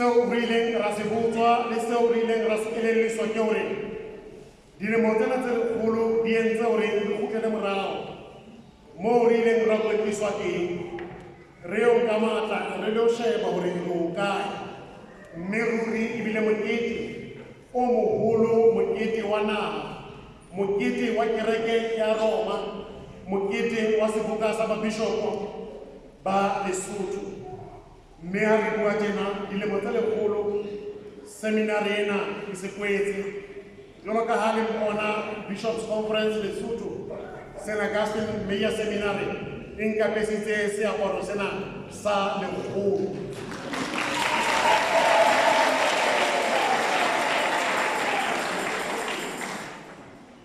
Seo re ileng ra se botswa le seo re ileng ra se elelliswa ke hore dilemo tsena tse lekgolo di entse hore re kgutlele morao moo re ileng ra kwetliswa teng, re yo nka matla, re lo sheba hore re o kae. Mme ruri ebile mokete o moholo, mokete wa naha, mokete wa kereke ya Roma, mokete wa seboka sa babishopo ba Lesotho. Mme ha re bua tjena, dilemo tse lekgolo seminari ena e se kwetse. Jwalo ka ha le mpona, Bishops Conference Lesotho, St. Augustine Major Seminary e nkapesitse seaparo sena sa lekgolo.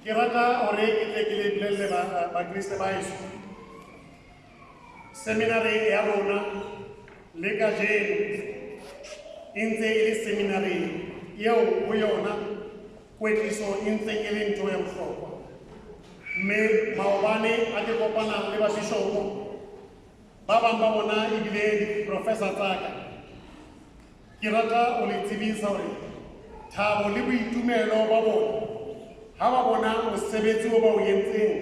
Ke rata hore ke tle ke le bolelle Bakreste ba heso, seminari ya rona le kajeno e ntse e le seminari eo ho yona kwetliso e ntseng e le ntho ya bohlokwa. Mme maobane a ke kopana le babishopo ba bang ba bona ebile diprofessor tsa ka, ke rata ho le tsebisa hore thabo le boitumelo ba bona ha ba bona mosebetsi o ba o entseng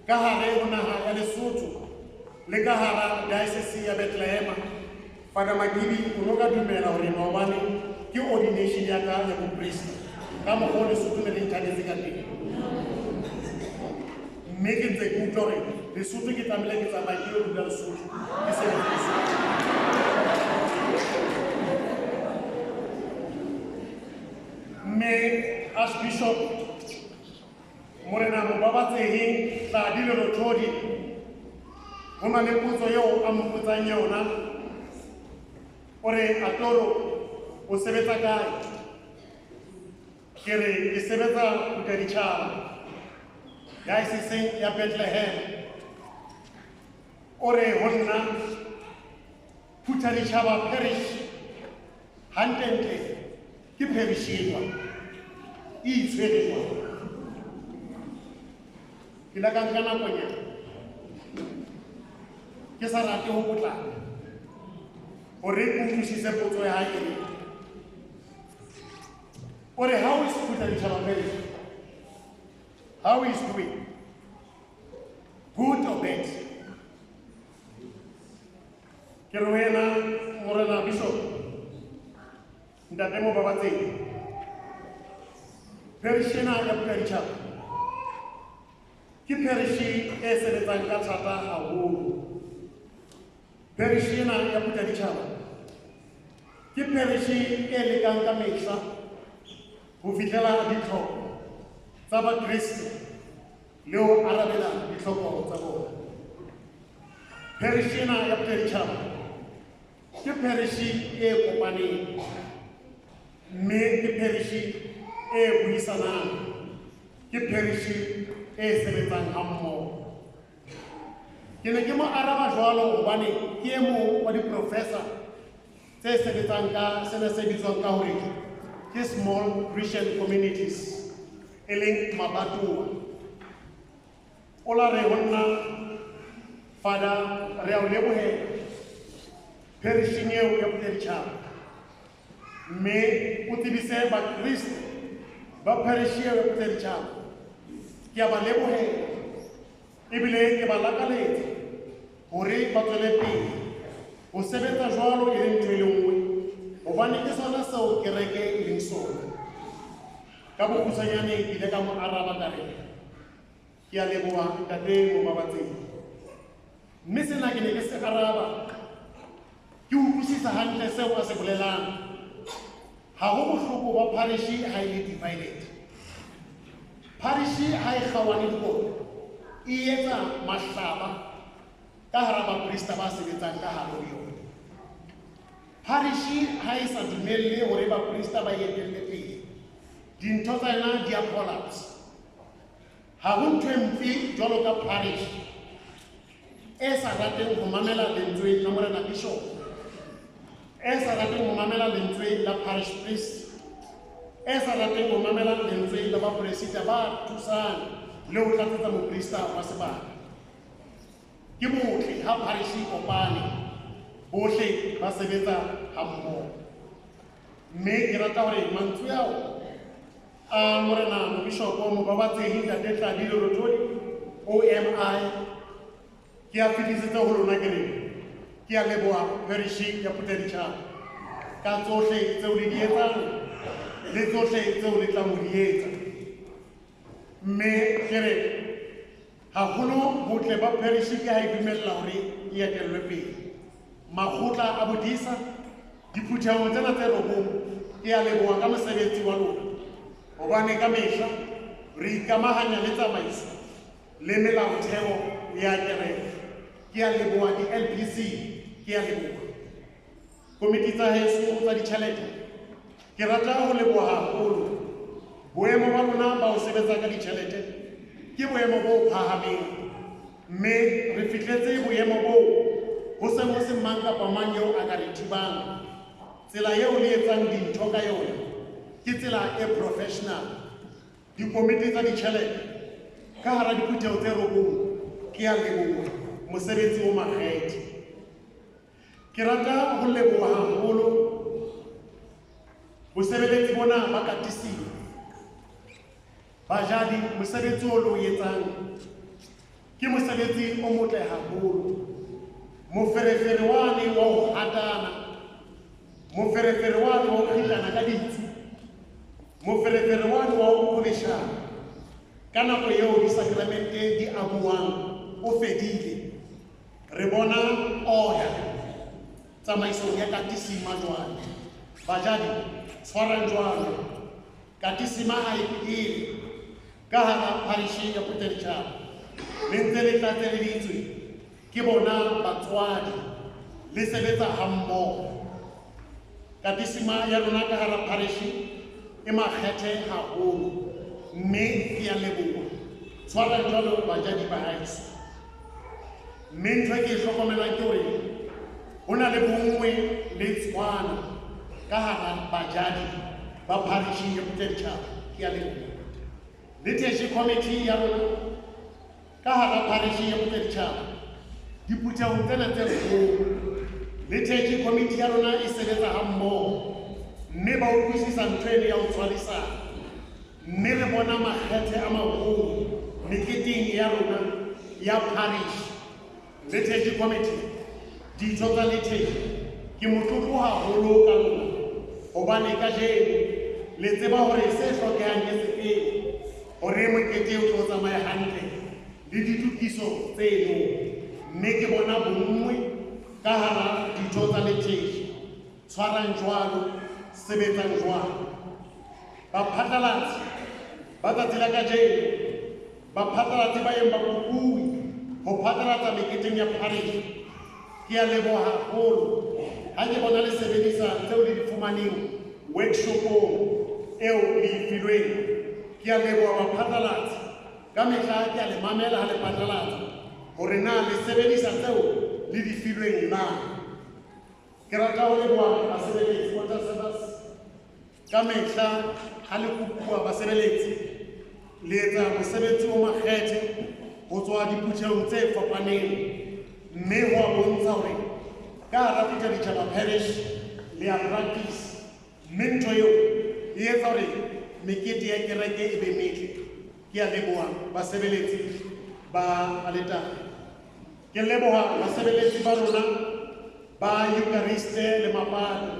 ka hare ho naha ya Lesotho le ka hara diocese ya Bethlehem. Father Makibi, o no ka dumela hore maobane ke ordination ya ka ya boprista ka mokgwa o Lesotho ne le nthabetse ka teng. Mme ke ntse ke utlwa hore Lesotho ke tlamehile ke tsamaye ke yo dula Lesotho, ke sebetse Lesotho. Mme Archbishop Morena Mobabatsehi Tladi Lerothodi, ho na le potso eo a mpotsang yona, o re Atoro o sebetsa kae? Ke re ke sebetsa Phuthaditjhaba, diocese ya Bethlehem. O re ho nna Phuthaditjhaba parish hantlentle ke parish e jwang, e itshwere jwang? Ke ile ka nka nakonyana ke sa rate ho potlaka hore ke utlwisise potso ya hae ena. O re how is Phuthaditjhaba parish? How is doing? Good or bad? Ke re ho yena Morena Bishop Ntate Mobabatsehi, parish ena ya Phuthaditjhaba ke parish e sebetsang ka thata haholo. Parish ena ya Phuthaditjhaba ke parish e lekang ka mehla ho fihlela ditlhoko tsa Bakreste le ho arabela ditlhoko tsa bona. Parish ena ya Phuthaditjhaba ke parish e kopaneng, mme ke parish e buisanang, ke parish e sebetsang hammoho. Ke ne ke mo araba jwalo hobane ke e mong wa diprofessor tse sebetsang ka sena se bitswang ka hore ke small Christian communities, e leng mabatowa. O la re ho nna, Father, re a o lebohela parishing eo ya Phuthaditjhaba, mme o tsebise Bakreste ba parish eo ya Phuthaditjhaba ke a ba lebohela ebile ke ba lakaletsa hore ba tswele pele ho sebetsa jwalo e le ntho e le nngwe, hobane ke sona seo kereke e leng sona. Ka bokgutshwanyane ke ile ka mo araba ka re ke a leboha Ntate Mobabatsehi. Mme sena ke ne ke se araba ke utlwisisa hantle seo a se bolelang. Ha ho bohloko ba parish ha e le divided. Parish ha e kgaohane dikoto, e etsa mahlaba ka hara baprista ba sebetsang ka hare ho yona. Parish ha e sa dumelle hore baprista ba etelle pele, dintho tsa yona di a collapse. Ha ho ntho e mpe jwalo ka parish e sa rateng ho mamela lentswe la Morena Bishop, e sa rateng ho mamela lentswe la parish priest, e sa rateng ho mamela lentswe la bapresita ba thusang le ho tlatsetsa moprista wa sebaka. Ke botle ha parish e kopane, bohle ba sebetsa hammoho. Mme ke rata hore mantswe ao a morena mobishopo Mobabatsehi Ntate Tladi Lerothodi OMI ke a fetisetsa ho lona, ke re ke a leboha parish ya Phuthaditjhaba ka tsohle tseo le di etsang le tsohle tseo le tlang ho di etsa. Mme ke re haholo botle ba parish ke ha e dumella hore e etellwe pele. Makgotla a bodisa diphuthehong tsena tse robong, ke a leboha ka mosebetsi wa lona, hobane ka mehla re ikamahanya le tsamaiso le melaotheo ya kereke. Ke a leboha di-LPC, ke a leboha komiti tsa heso tsa ditjhelete. Ke rata ho leboha haholo boemo ba lona ba ho sebetsa ka ditjhelete, ke boemo bo phahameng, mme re fihletse boemo boo ho seng ho se mang kapa mang eo a ka re thibang. Tsela eo le etsang dintho ka yona ke tsela e professional. Dikomiti tsa ditjhelete ka hara diphutheho tse robong, ke a leboha mosebetsi o makgethe. Ke rata ho leboha haholo bosebeletsi bona ba katisiwa. Bajadi, mosebetsi o le o etsang ke mosebetsi o motle haholo. Moferefere wane wa ho hatana, moferefere wane wa ho kgitlana ka ditsu, moferefere wane wa ho qhobeshana ka nako eo disakramente di abuwang o fedile. Re bona order tsamaisong ya katisima jwale. Bajadi, tshwarang jwalo. Katisima ha e pele ka hara parish ya Phuthaditjhaba. Le ntse le tlatseleditswe ke bona batswadi, le sebetsa hammoho. Katisima ya rona ka hara parish e makgethe haholo, mme ke a leboha. Tshwarang jwalo bajadi ba haeso. Mme ntho e ke e hlokomelang ke hore ho na le bonngwe le tshwano ka hara bajadi ba parish ya Phuthaditjhaba. Ke a leboha. Liturgy committee ya rona ka hara parish ya Phuthaditjhaba, diphuthehong tsena tse kgolo, liturgy committee ya rona e sebetsa hammoho, mme ba utlwisisa ntho eno ya ho tshwarisana. Mme re bona makgethe a maholo meketeng ya rona ya parish. Liturgy committee, ditho tsa liturgy, ke motlotlo haholo ka lona, hobane kajeno le tseba hore se hlokehang ke sefeng hore mokete o tlo tsamaya hantle le ditokiso tseno. Mme ke bona bonngwe ka hara ditho tsa liturgy. Tshwarang jwalo, sebetsang jwalo. Baphatlalatsi ba tsatsi la kajeno, baphatlalatsi ba yeng ba kopuwe ho phatlalatsa meketeng ya parish, ke a leboha haholo ha ke bona le sebedisa tseo le di fumaneng workshopong eo le e filweng. Ke a leboha baphatlalatsi, ka mehla ke a le mamela ha le phatlalatsa hore na le sebedisa tseo le di filweng na. Ke rata ho leboha basebeletsi water service, ka mehla ha le kopuwa basebeletsi le etsa mosebetsi o makgethe ho tswa diphuthehong tse fapaneng, mme ho a bontsha hore ka hara Phuthaditjhaba parish le a practice, mme ntho eo e etsa hore mekete ya kereke e be metle. Ke a leboha basebeletsi ba aletare. Ke leboha basebeletsi ba rona ba Eucharist le mapato,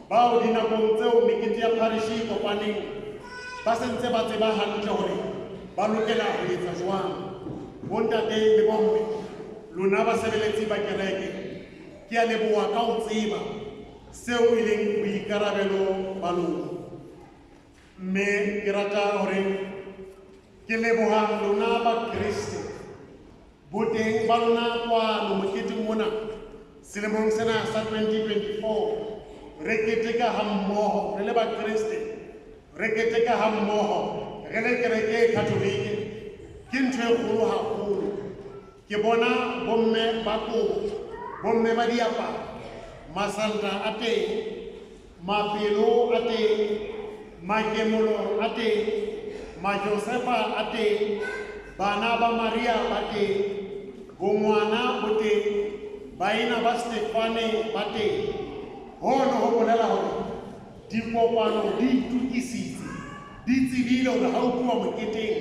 bao dinakong tseo mekete ya parish e kopaneng ba sentse ba tseba hantle hore ba lokela ho etsa jwang. Bontate le bomme, lona basebeletsi ba kereke, ke a leboha ka ho tseba seo e leng boikarabelo ba lona. Mme ke rata hore ke leboha lona ba Kreste boteng ba lona kwano moketeng mona selemong sena sa 2024. Re keteka hammoho re le ba Kreste, re keteka hammoho re le kereke e Katolike. Ke ntho e kgolo haholo. Ke bona bomme ba kobo, bomme ba diaparo, masanta a teng, mapelo a teng, makemolo a teng, majosefa a teng, bana ba Maria ba teng, bongwana bo teng, baena ba Stefane ba teng. Hono ho bolela hore Dikopano di itukisitse, di tsebile hore ha o tluwa moketeng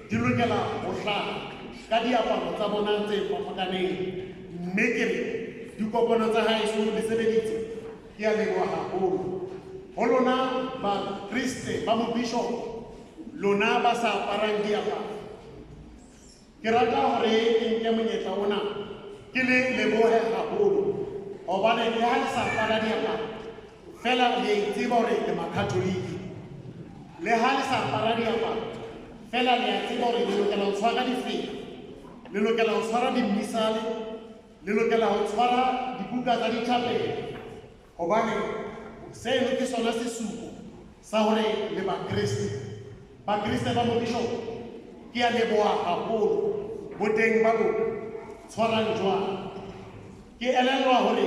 di lokela ho hlaha ka diaparo tsa bona tse fapakaneng. Mme ke re dikopano tsa haeso di sebeditse, ke a leboha haholo. Ho lona bakriste ba mobishopo, lona ba sa aparang diaparo, ke rata hore ke nke monyetla ona ke le lebohe haholo, hobane le ha le sa apara diaparo fela le a itseba hore le makatholike. Le ha le sa apara diaparo fela le a tseba hore le lokela ho tshwara difela, le lokela ho tshwara dimmisale, le lokela ho tshwara dibuka tsa dithapelo, hobane seno ke sona sesupo sa hore le bakreste. Bakreste ba mobishopo, ke a leboha haholo boteng ba lona. Tshwarang jwang. Ke elellwa hore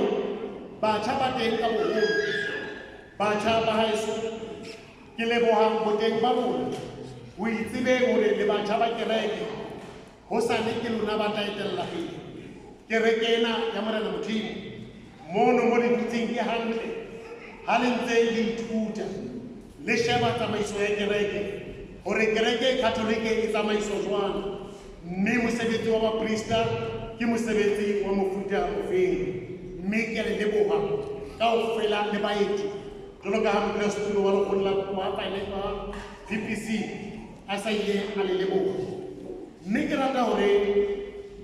batjha ba teng ka boholo, batjha ba haeso, ke leboha boteng ba lona. Ho itsebeng hore le batjha ba kereke, hosane ke lona ba tla etella pele kereke ena ya Morena Modimo. Mono mo le dutseng ke hantle ha le ntse le ithuta, le sheba tsamaiso ya kereke, hore kereke e Katholike e tsamaiswa jwang, mme mosebetsi wa baprista ke mosebetsi wa mofuta ofeng. Mme ke le leboha kaofela le baeti, jwalo ka ha modulasetulo wa lekgotla wa wa VPC a sa ile a le leboha. Mme ke rata hore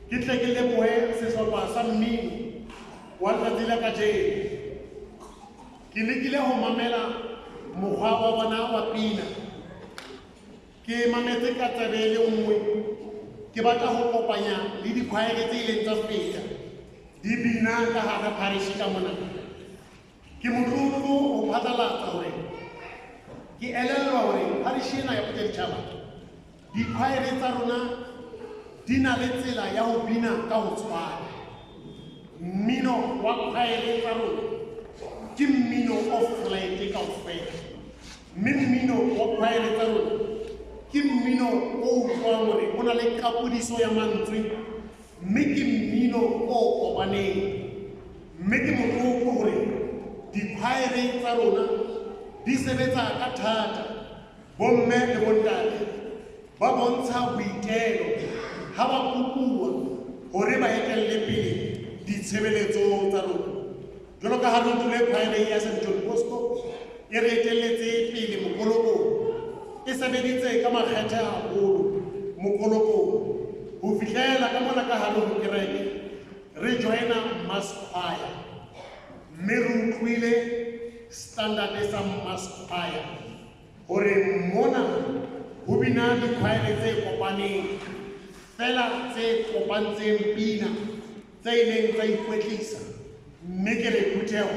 ke tle ke lebohe sehlopha sa mmino wa letsatsi la kajeno. Ke lekile ho mamela mokgwa wa bona wa pina, ke mametse ka tsebe e le nngwe, ke batla ho kopanya le dikhwaere tse ileng tsa feta di bina ka hara parish ka mona. Ke motlotlo ho phatlalatsa hore ke elellwa hore parish ena ya Phuthaditjhaba dikhwaere tsa rona di na le tsela ya ho bina ka ho tshwana. Mmino wa khwaere tsa rona ke mmino o flat kaofela, mme mmino wa khwaere tsa rona ke mmino o utlwang hore o na le kapodiso ya mantswe, mme ke mmino o kopaneng. Mme ke motlotlo hore dikhwaere tsa rona di sebetsa ka thata. Bomme le bontate ba bontsha boitelo ha ba kopuwa hore ba etelle pele ditshebeletso tsa rona. Jwalo ka ha re utlwile khwaere ya St John Bosco e re etelletse pele mokolokong, e sebeditse ka makgethe haholo mokolokong ho fihlela ka mona ka hare ho kereke re joina mass choir, mme re utlwile standard sa mass choir hore mona ho bina dikhwaere tse kopaneng fela, tse kopantseng pina, tse ileng tsa ikwetlisa. Mme ke re phutheho,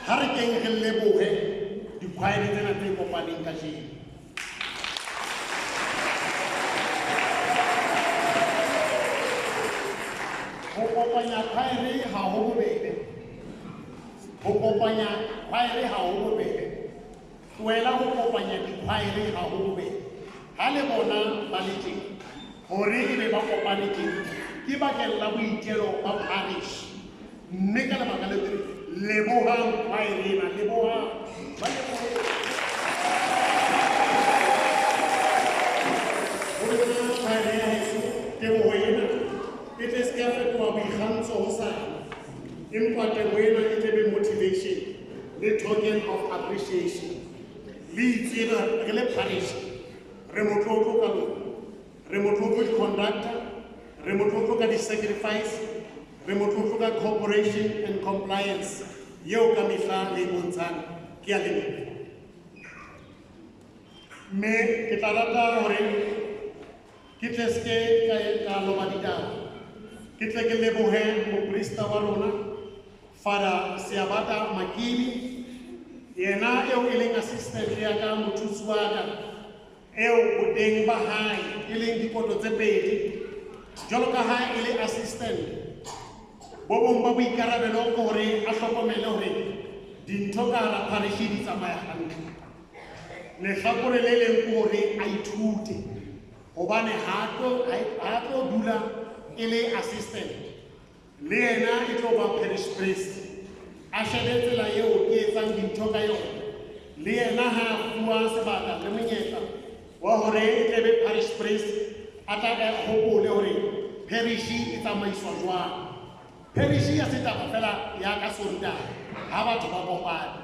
ha re keng re lebohe dikhwaere tsena tse kopaneng kajeno. Ho kopanya khwaere ha ho bobebe, ho kopanya khwaere ha ho bobebe. Tlohela ho kopanya dikhwaere ha ho bobebe. Ha le bona ba le teng, hore ebe ba kopane teng, ke bakeng la boitelo ba parish. Mme ka lebaka leo ke re lebohang khwaere ena, lebohang, ba lebohe. Ho lona khwaere ya heso, teboho ena e tle se ka fetoha boikgantsho hosane, empa teboho ena e tle be motivation le token of appreciation. Le itsebe re le parish, re motlotlo ka lona, re motlotlo di-conductor, re motlotlo ka di-sacrifice, re motlotlo ka cooperation and compliance eo ka mehla le e bontshang. Ke a leboha. Mme ke tla rata hore ke tle se ke ka loba ditaba, ke tle ke lebohe moprista wa rona Father Seabata Makili, yena eo e leng assistant ya ka, mothusi wa ka, eo boteng ba hae e leng dikoto tse pedi. Jwalo ka ha e le assistant, bo bong ba boikarabelo ke hore a hlokomele hore dintho ka hara parish di tsamaya hantle. Lehlakore le leng ke hore a ithute, hobane ha tlo dula e le assistant, le yena e tlo ba parish priest. A shebe tsela eo ke etsang dintho ka yona, Le yena ha a fuwa sebaka le monyetla wa hore e tle be parish priest, a tla be a hopole hore parish e tsamaiswa jwang. Parish ya se taba fela ya ka Sontaha ha batho ba kopana.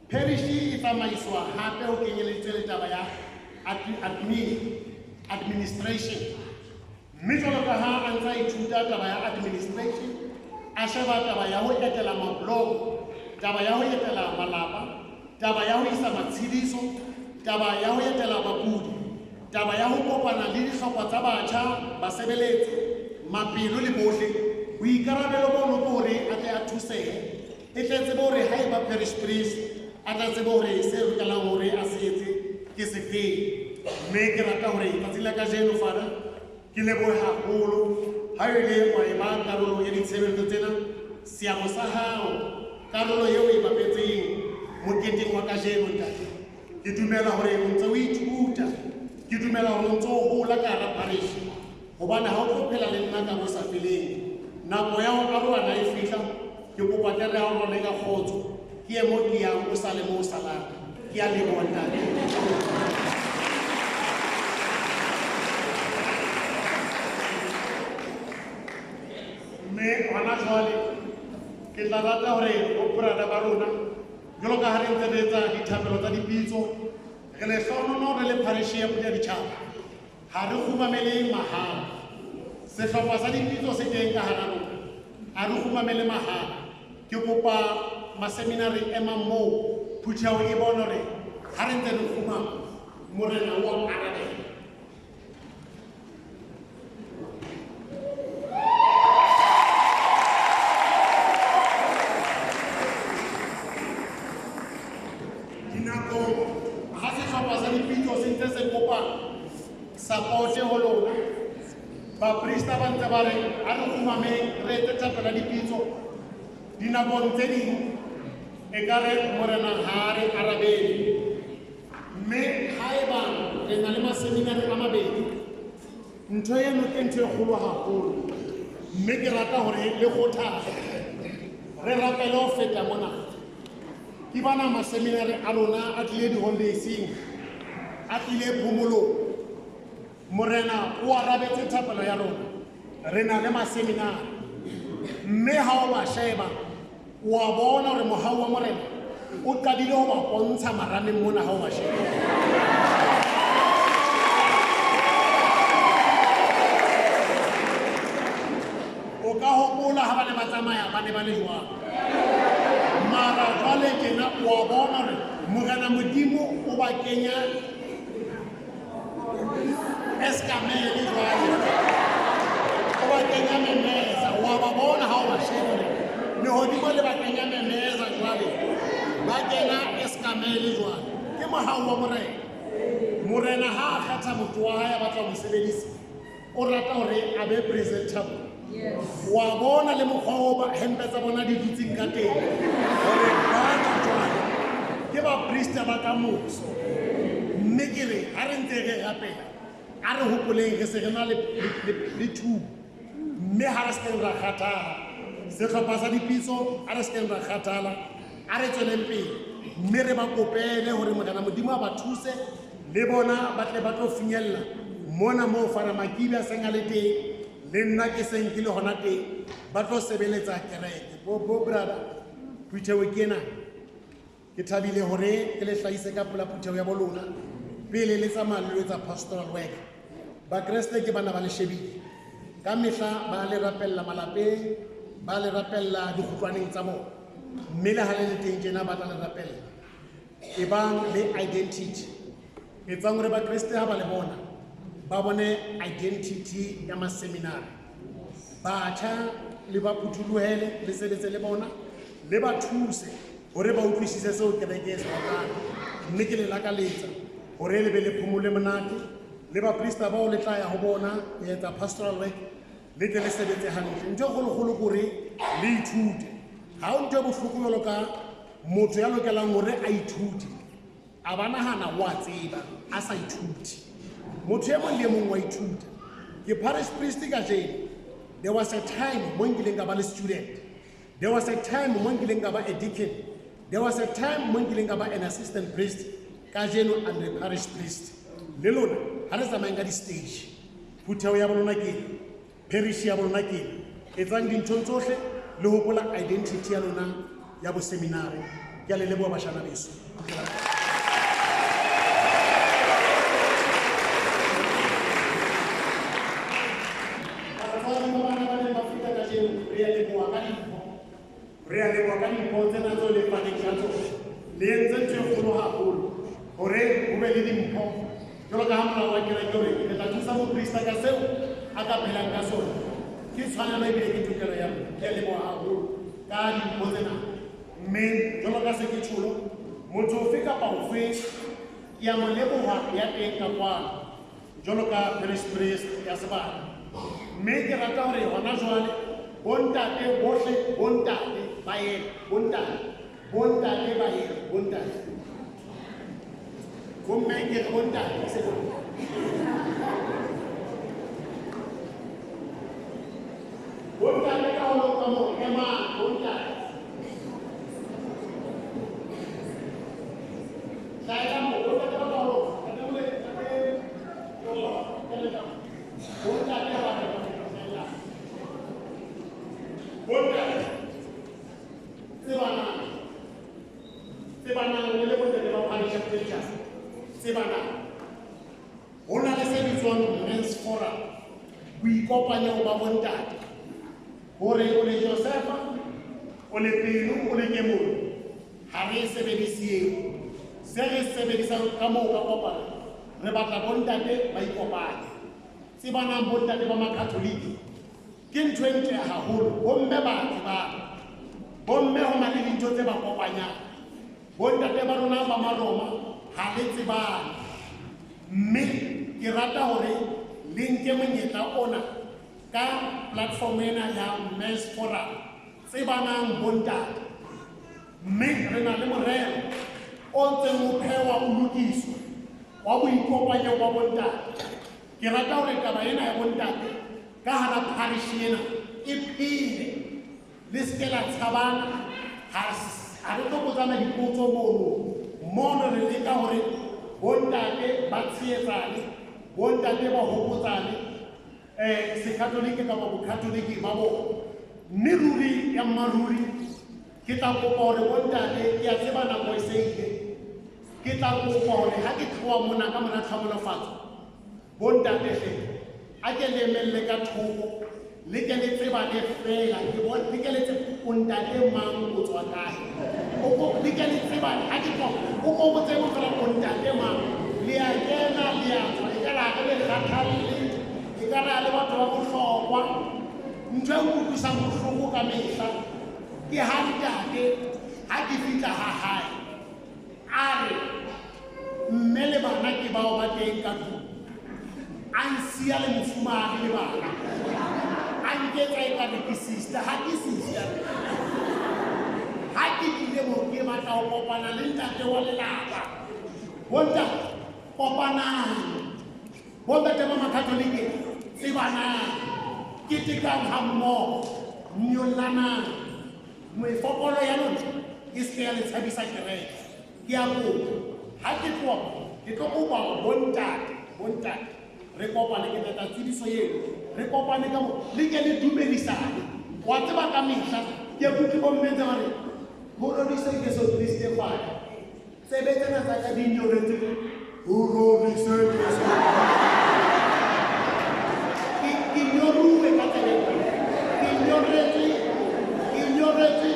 Parish e tsamaiswa hape ho kenyeleditswe le taba ya administration. Mme jwalo ka ha a ntse a ithuta taba ya administration, a sheba taba ya ho etela mabloko, taba ya ho etela malapa, taba ya ho isa matshediso, taba ya ho etela bakudi, taba ya ho kopana le dihlopha tsa batjha, basebeletsi, mapelo le bohle. Boikarabelo bono ke hore a tle a thusehe, e tle tsebe hore ha eba parish priest, a tla tsebe hore se lokelang hore a se etse ke sefeng. Mme ke rata hore tsatsi la kajeno, Father, ke lebohe haholo ha o ile wa eba karolo ya ditshebeletso tsena, seabo sa hao, karolo eo e bapetseng moketeng wa kajeno, ntate. Ke dumela hore o ntse o ithuta, ke dumela hore o ntse o hola ka hara parish, hobane ha o tlo phela le nna ka bo sa feleng. Nako ya ho arohana e fihla, ke kopa tle re arohane ka kgotso. Ke ye mo ke yang, o sale mo o salang. Ke a leboha, ntate. Mme hona jwale ke tla rata hore bo brother ba rona, jwalo ka ha re ntse re etsa dithapelo tsa dipitso, re lehlohonolo re le parish ya Phuthaditjhaba, ha re kgumamele mahala. Sehlopha sa dipitso se teng ka hara rona, ha re kgumamele mahala. Ke kopa maseminari emang moo, phutheho e bone hore ha re ntse re kgumama, Morena wa arabela. Dinakong ha sehlopha sa dipitso se ntse se kopa support ho lona, baprista ba ntse ba re ha re kgumameng re etse thapelo ya dipitso. Dinakong tse ding ekare Morena ha re arabele. Mme haeba re na le maseminari a mabedi, ntho eno ke ntho e kgolo haholo. Mme ke rata hore le kgothatse, re rapele ho feta mona. Ke bona maseminari a rona a tlile di-holidays-eng, a tlile phomolong. Morena o arabetse thapelo ya rona. Re na le maseminari. Mme ha o ba sheba, wa bona hore mohau wa Morena o qadile ho ba pontsha marameng mona ha o ba sheba. O ka hopola ha ba ne ba tsamaya ba ne ba le jwang. Mara jwale tjena wa bona hore Morena Modimo o ba kenya eskamele jwale. O ba kenya memeza, wa ba bona ha o ba sheba hore lehodimo le ba kenya memeza jwale. Ba kena eskamele jwale. Ke mohau wa Morena. Morena ha a kgetha motho wa hae a batla ho mo sebedisa, o rata hore a be presentable. Wa bona le mokgwa o ba hempe tsa bona di dutseng ka teng, hore ba jwale ke baprista ba kamoso. Mme ke re ha re ntse re rapela, a re hopoleng re se re na le thuo. Mme ha re sekeng ra kgathala, sehlopha sa dipitso a re sekeng ra kgathala, a re tsweleng pele. Mme re ba kopele hore Morena Modimo a ba thuse le bona ba tle ba tlo finyella mona moo Father Makibi a seng a le teng, le nna ke seng ke le hona teng, ba tlo sebeletsa kereke. Bo brother, phutheho ke ena. Ke thabile hore ke le hlahise ka pela phutheho ya bo lona pele le tsamaya le lo etsa pastoral work. Bakreste ke bana ba le shebile. Ka mehla ba le rapella malapeng, ba le rapella dikgutlwaneng tsa bona. Mme le ha le le teng tjena ba tla le rapella. Ebang le identity. Etsang hore Bakreste ha ba le bona, ba bone identity ya maseminari. Batjha le ba phuthulohele, le sebetse le bona, le ba thuse hore ba utlwisise seo kereke e se batlang. Mme ke le lakaletsa hore le be le phomolo e monate, le baprista bao le tla ya ho bona ho etsa pastoral work, le tle le sebetse hantle. Ntho e kgolokgolo ke hore le ithute. Ha ho ntho e bohloko jwalo ka motho ya lokelang hore a ithute, a ba nahana wa tseba, a sa ithute. Motho e mong le e mong wa ithuta. Ke parish priest kajeno. There was a time mo nkileng ka ba le student. There was a time mo nkileng ka ba a deacon. There was a time mo nkileng ka ba an assistant priest, kajeno I'm the parish priest. Le lona ha re tsamayeng ka di-stage. Phutheho ya bolona ke ena, parish ya bolona ke ena. Etsang dinthong tsohle le hopola identity ya lona ya boseminari. Ke a le leboha bashana beso. Batswadi ba bana ba neng ba fihla kajeno, re a leboha ka dimpho. Re a leboha ka dimpho tsena tseo le faneng ka tsona. Le entse ntho e kgolo haholo hore ho be le dimpho. Jwalo ka ha molao wa kereke o re re tla thusa moprista ka seo a ka phelang ka sona. Ke tshwanelo ebile ke tokelo ya rona. Ke a leboha haholo ka dimpho tsena. Mme jwalo ka se ke tjholo, motho ofe kapa ofe ke a mo leboha ya teng ka kwano jwalo ka parish priest ya sebaka. Mme ke rata hore hona jwale bontate bohle, bontate ba eme, bontate, bontate ba eme, bontate. Bomme ke re bontate, se bontate. Bontate ka ho loka moo, emang, bontate. Hlaela moo, bontate ba ka ho loka. Ntate Mole, ntate Tolo, ntate Tolo. Bontate ba ka ho loka, hlaela. Bontate, tsebanang. Tsebanang le le bontate ba parish ya Phuthaditjhaba. Tsebanang. Ho na le se bitswang Men's Forum, boikopanyo ba bontate. Hore o le Josefa, o le Pelo, o le Kemolo, ha re e sebedise eo. Se re sebedisang ka moo ka kopano, re batla bontate ba ikopanye. Tsebanang bontate ba Makatholike. Ke ntho e ntle haholo. Bomme ba tsebana. Bomme ho na le dintho tse ba kopanyang. Bontate ba rona ba Maroma ha le tsebane. Mme ke rata hore le nke monyetla ona ka platform ena ya Men's Forum. Tsebanang bontate. Mme re na le morero o ntseng o phehwa o lokiswa wa boikopanyo ba bontate. Ke rata hore taba ena ya bontate ka hara parish ena e phele. Le se ke la tshabana. Ha re tlo botsana dipotso mono. Mono re leka hore bontate ba tshehetsane, bontate ba hopotsane, sekatolike kapa bokatolike ba bona. Mme ruri ya mmaruri ke tla kopa hore bontate, ke a tseba nako e se ile, ke tla kopa hore ha ke tloha mona ka mora tlhohonolofatso, bontate hle a ke le emelle ka thoko, le ke le tsebane fela, ke bone, le ke le tsebe o ntate mang o tswa kae. Le ke le tsebane, ha ke tloha, o ko botse fela o ntate mang. Le a kena, le a tswa, ekare ha re le kgathalle, ekare ha le batho ba bohlokwa. Ntho e nkutlwisang bohloko ka mehla ke ha ntate ha ke fihla ha hae a re mme le bana ke bao ba teng ka tlung, a nsiya le mofumahadi le bana, a nketsa ekare ke sister. Ha ke sister, ha ke tlile moo ke batla ho kopana le ntate wa lelapa. Bontate kopanang, bontate ba Makatholike tsebanang, ketekang ha mmoho, nyollanang. Mefokolo ya lona e se ke ya le tshabisa kereke. Ke a kopa, ha ke tloha ke tlo kopa hore bontate, bontate re kopane, ke tla tsebiso eo, re kopane ka moo, le ke le dumedisane. Wa tseba ka mehla ke kutlwe bomme ntse ba re ho roriswe Jesu Kriste Father. Tsebe tsena tsa ka di nyoretse ho roriswe Jesu. Ke nyoruwe ka tsebe. Ke nyoretse, ke nyoretse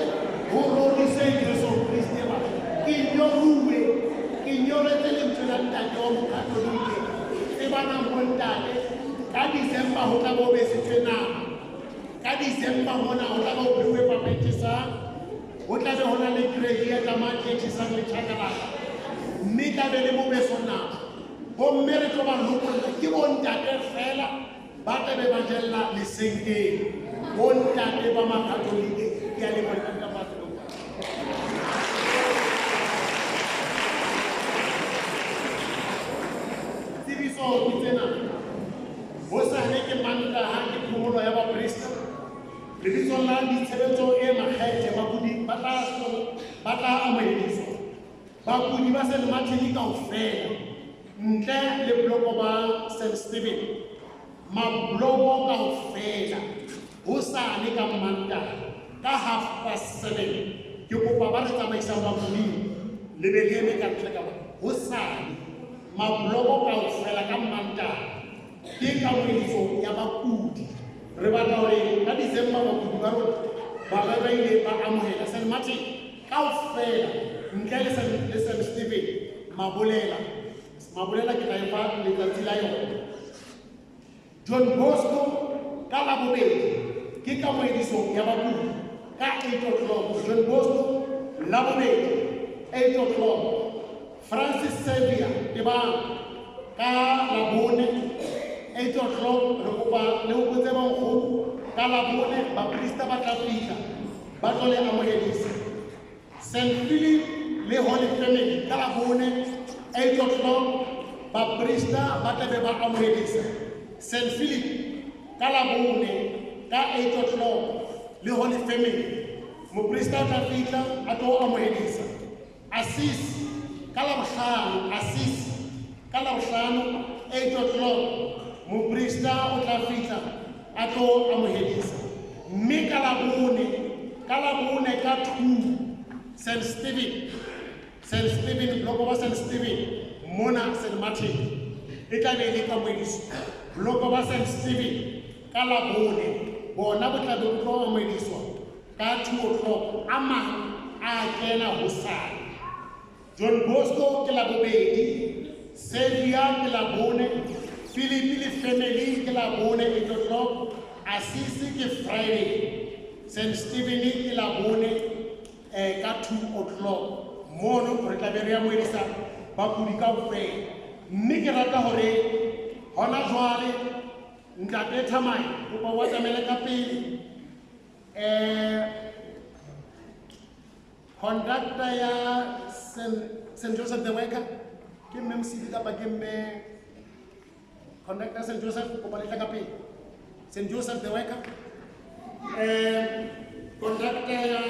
ho roriswe Jesu Kriste Father. Ke nyoruwe, ke nyoretse lentswe la ntate wa Mokatolike. Tsebanang bontate, ka December ho tla be ho besitswe nama. Ka December mona ho tla be ho pheuwe papa e tjhesang, ho tla be ho na le gravy ya tamati e tjhesang le chakalaka, mme tla be le mobeso nama. Bomme re tlo ba lokolla, ke bontate fela ba tla be ba jella lesenkeng. Bontate ba Makatolike, ke a leboha ka batho. Tsebiso ke tsena. Hosane ke Mantaha, ke phomolo ya baprista. Lebitsong la ditshebetso e makgethe, bakudi ba ba tla amohediswa. Bakudi ba St. Martin kaofela ntle le bloko ba St. Stephen, mabloko kaofela hosane ka Mantaha ka 7:30. Ke kopa ba re tsamaisang bakuding le be le eme ka ntle ka mona. Hosane mabloko kaofela ka Mantaha ke kamohediso ya bakudi. Re batla hore ka December bakudi ba rona ba ba ba ile ba amohela St. Martin kaofela ntle le St. Stephen. Mabolela ke tla e fa letsatsi la yona. John Bosco ka Labobedi ke kamohediso ya bakudi ka 8 o'clock. John Bosco Labobedi 8 o'clock. Francis Xavier Tebang ka Labone 8 o'clock. Re kopa le hopotse bankgono ka Labone baprista ba tla fihla ba tlo le amohedisa. St. Philip le Holy Family ka Labone 8 o'clock baprista ba tla be ba amohedisa. St. Philip ka Labone ka 8 o'clock le Holy Family moprista o tla fihla a tlo amohedisa. Assisi ka Labohlano, Assisi ka Labohlano 8 o'clock moprista o tla fihla a tlo amohedisa. Mme ka Labone ka 2 St. Stephen bloko ba St. Stephen mona St. Martin e tla be e le kamohediso. Bloko ba St. Stephen ka Labone bona bo tla be bo tlo amohediswa ka 2 o'clock. A mang a kena hosane. John Bosco ke Labobedi, Xavier ke Labone, Philip le Family ke Labone 8 o'clock, Assisi ke Friday, St. Stephen ke Labone ka 2 o'clock. Mono re tla be re amohedisa bakudi kaofela. Mme ke rata hore hona jwale Ntate Thamai kopa wa tsamaele ka pele. Conductor ya St. Joseph the Worker ke mme Mosidi kapa ke mme conductor St. Joseph kopa le tla ka pele. St. Joseph the Worker, conductor ya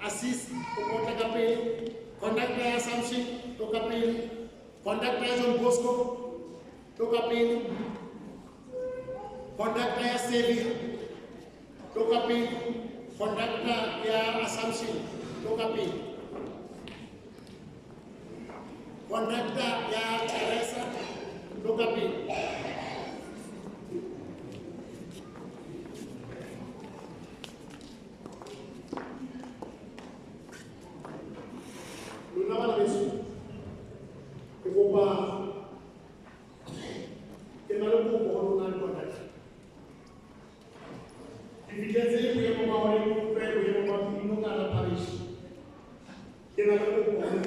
Assisi kopa tla ka pele, conductor ya Assumption tlo ka pele, conductor ya John Bosco tlo ka pele, conductor ya Xavier tlo ka pele, conductor ya Assumption tlo ka pele, conductor ya Teresa tlo ka pele. Lona bana beso, ke kopa ke na le kopo ho lona le conductor. Ke fihletse boemo ba hore ke utlwe boemo ba pino ka la parish. Ke na le kopo ho lona.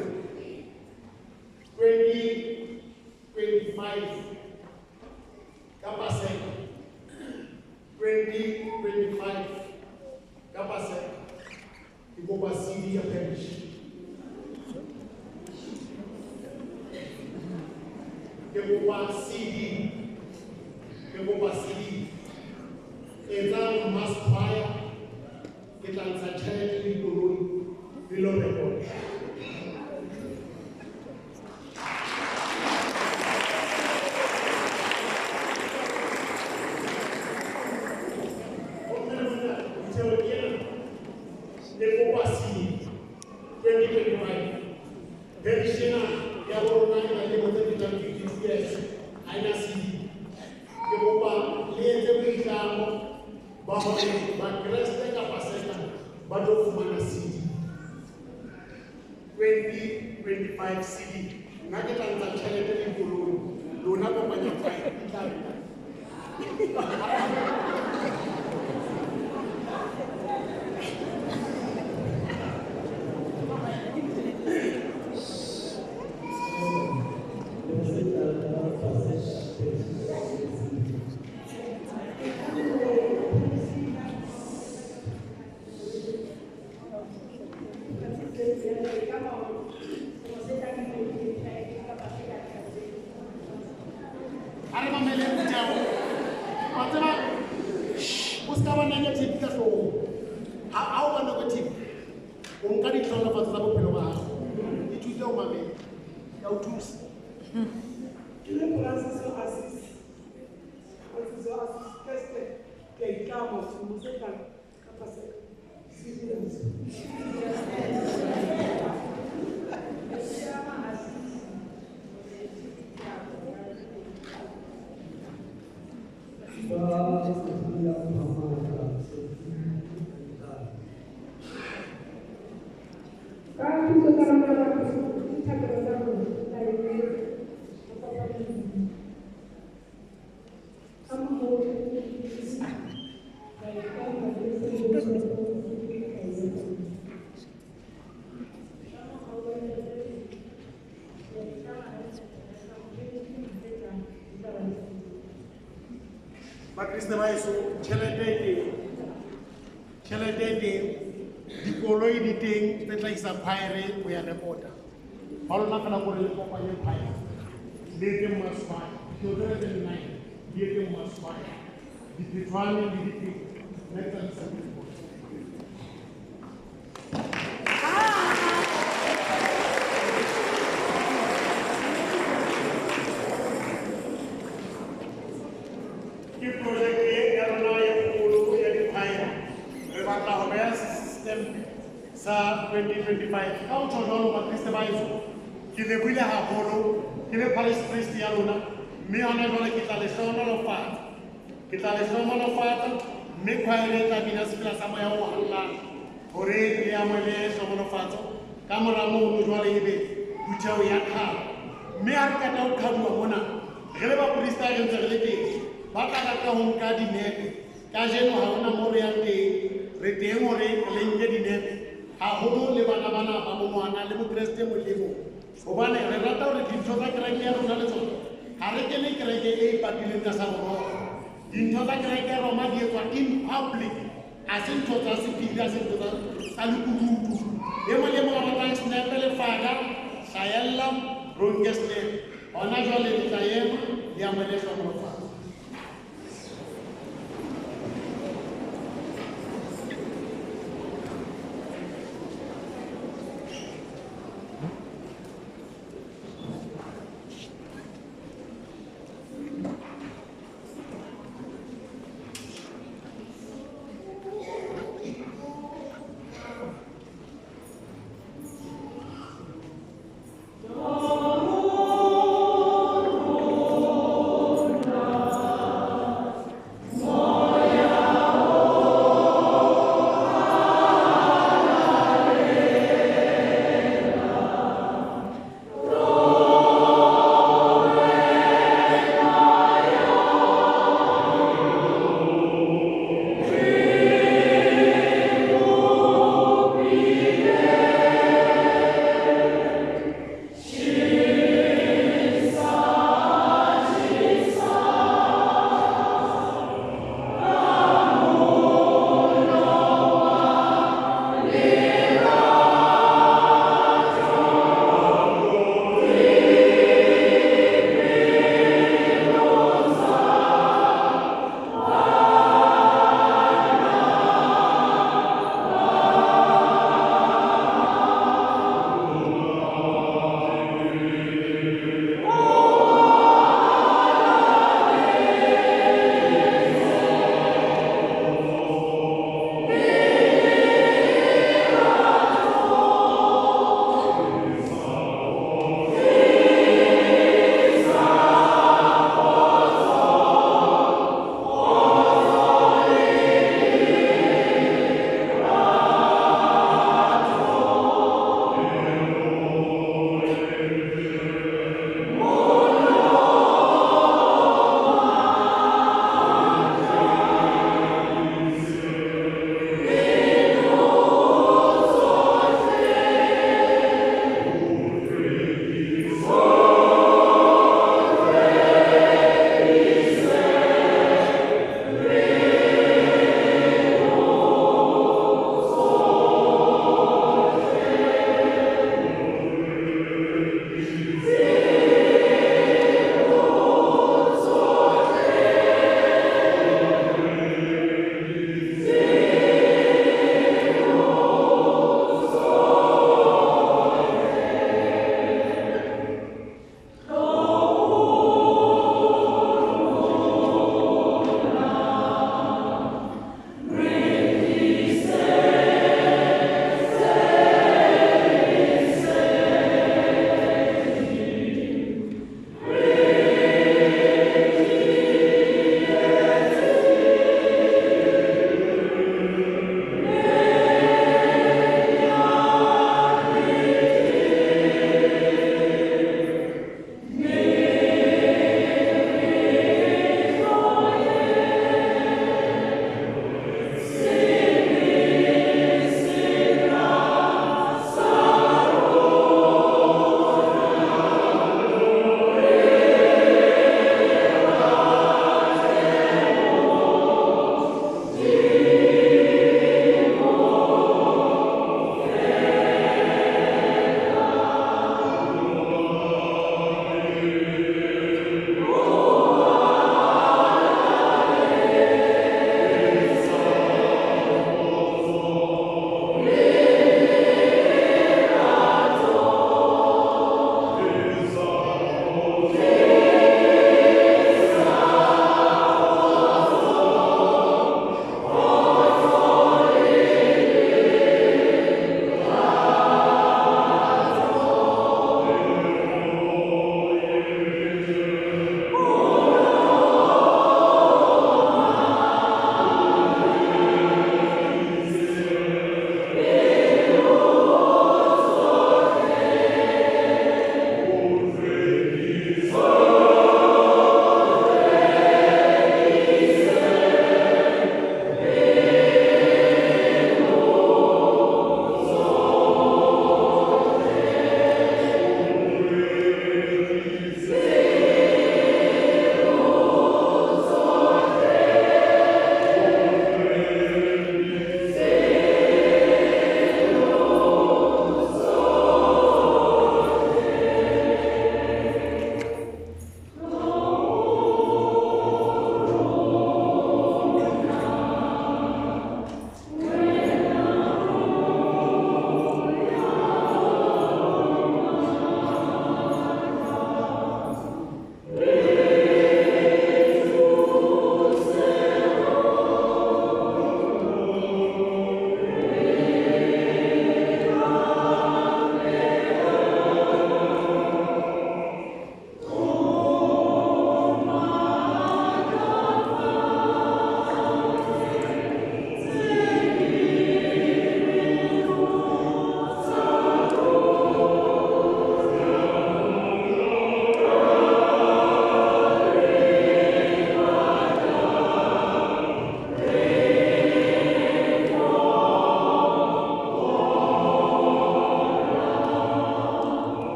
2025 ka Paseka, 2025 ka Paseka ke kopa CD ya parish. Ke kopa CD, ke kopa CD. Etsang mass choir, ke tla ntsha tjhelete le dikoloi le lo record. Bomme le bontate, phutheho ke ena. Ke kopa CD 2025. Parish ena ya bo rona e na le dilemo tse fetang 52 years, ha ena CD. Ke kopa le etse boitlamo ba hore Bakreste ka Paseka ba tlo fumana CD. 2025 CD. Nna ke tla ntsha tjhelete le dikoloi, lona kopanya choir e tla reka. A re mameleng phutheho. Wa tseba, o ska ba negative ka hloohong. Ha o ba negative, o nka ditlhohonolofatso tsa bophelo ba hao. Ithute ho mamela. Ke a o thusa. Ke le Francis Assis. Francis Assis Kreste ke a itlama selemo se tlang ka Paseka. Bakriste ba heso, tjhelete e teng. Tjhelete e teng. Dikoloi di teng tse tla isa choir ho ya rekota. Ba lona fela kore le kopanye choir. Le etse maswai. Dilo tsena tse nine di etse maswai. Diphethwane le diphetho. Nna ke tla di isa ho rekota. Ke projeke ya rona ya kgolo ya di-choir. Re batla ho beha system sa 2025. Ka ho tjho jwalo, Bakreste ba heso, ke lebohile haholo, ke le parish priest ya lona, mme hona jwale ke tla le hlohonolofatsa. Ke tla le hlohonolofatsa, mme choir e tla bina sefela sa moya o hallang hore le amohele hlohonolofatso. Ka mora mono jwale ebe phutheho ya qhalo. Mme ha re qeta ho qhaduwa mona, re le baprista re ntse re le teng. Ba tla rata ho nka dinepe. Kajeno ha hona moo re yang teng, re teng hore le nke dinepe. Haholo le bana bana ba bo ngwana le Mokreste mong le mong. Hobane re rata hore dintho tsa kereke ya rona le tsona, ha re kene kereke e ipatileng tlasa boroko. Dintho tsa kereke ya Roma di etswa in public. Ha se ntho tsa sephiri, ha se ntho tsa lekunutu. E mong le mong a ratang snepe le faka, hlahella, ro nke snepe. Hona jwale le tla ema, le amohele hlohonolofatso. Oh,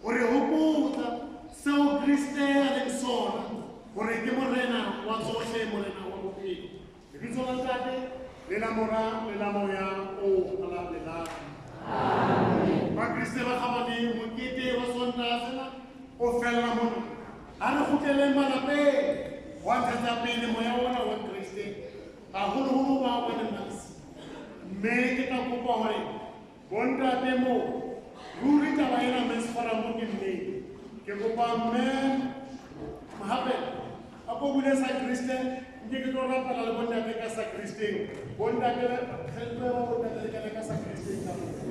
Hore hopotsa seo Kriste a leng sona, hore ke morena wa tsohle, morena wa bophelo. Lebitso la Ntate, le la Mora, le la Moya o Halalelang. Amen. Bakriste ba kgabane, mokete wa Sontaha sena o fella mona. Ha re kgutleleng malapeng, wa ntshetsa pele moya ona wa Kriste, haholoholo ba ba neng ba le siyo. Mme ke tla kopa hore bontate moo, ruri taba ena Men's Forum ke nnete. Ke kopa mme hape a ko bule sa Kriste, nke ke tlo rapela le bontate ka sa Kristeng. Bontate le kgetho ya bontate le kene ka sa Kristeng ka moo.